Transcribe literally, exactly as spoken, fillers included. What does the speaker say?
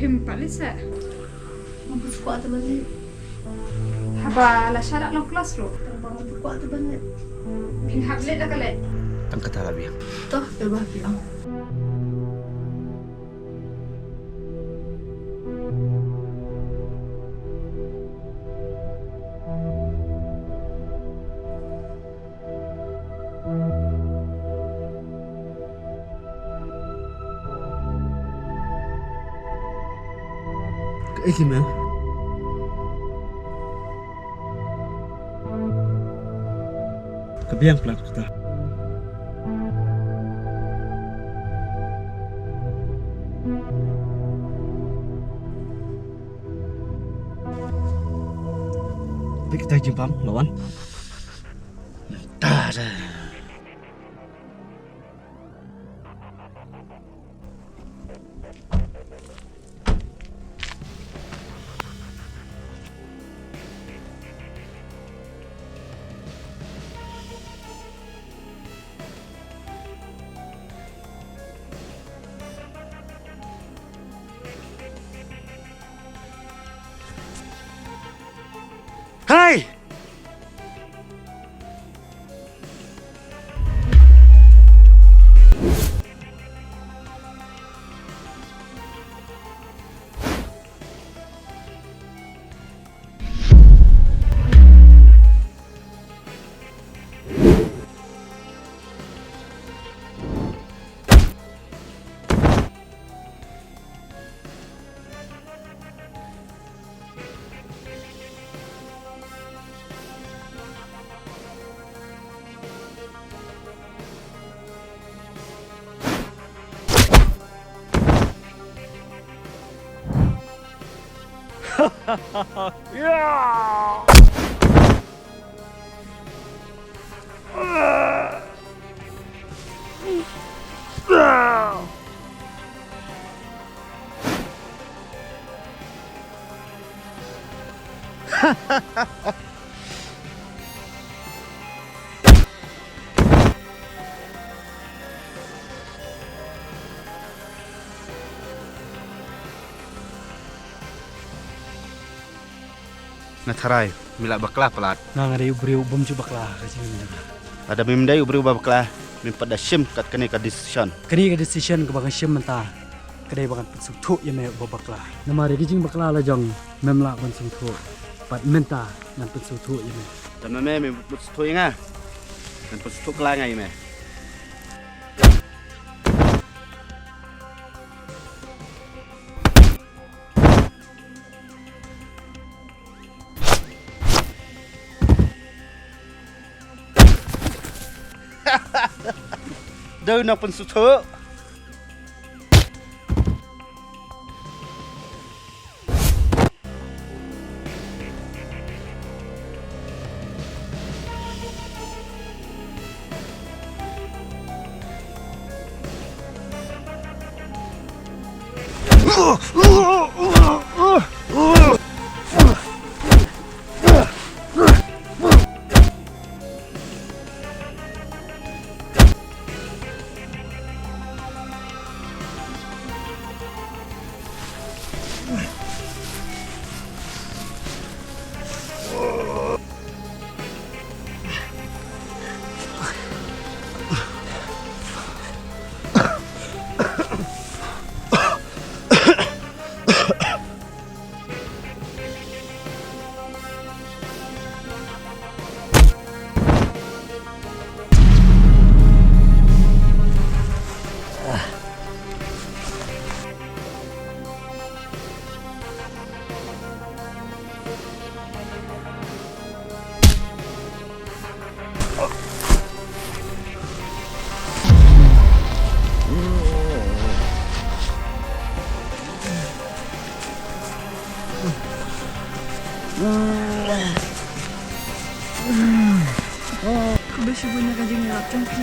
Hmm, pat leit seh. Ngam put shuwa te ban leit. Haba la shah dak long klas ruh. Tang ba ngam put shuwa te ban leit. Phin hap leit da ka leit. Tang kata la biang. Toh, te ba biang. Kaei ki mel? Ka biang palat kata. Bik tai jingpang lawan. Ta da. Hai! Nga tharai me la bakla palat. Nga, nga dei u briew bym ju bakla ka jingim jong nga. Lada mem dei u briew ba bakla, mem pat da shim kat kane ka decision. Kane ka decision kaba nga shim mynta ka dei ba ngan pynsngewthuh ïa me uba bakla. Namar ïa ka jingbakla la jong mem lah ban sngewthuh. Bad mynta ngan pynsngewthuh ïa me. Tang ma me mem pynsngewthuh ïa nga. Ngan pynsngewthuh kylla nga ïa me. Dei u nongpynsngewthuh. Khublei shibun ïa ka jingïarap jong phi.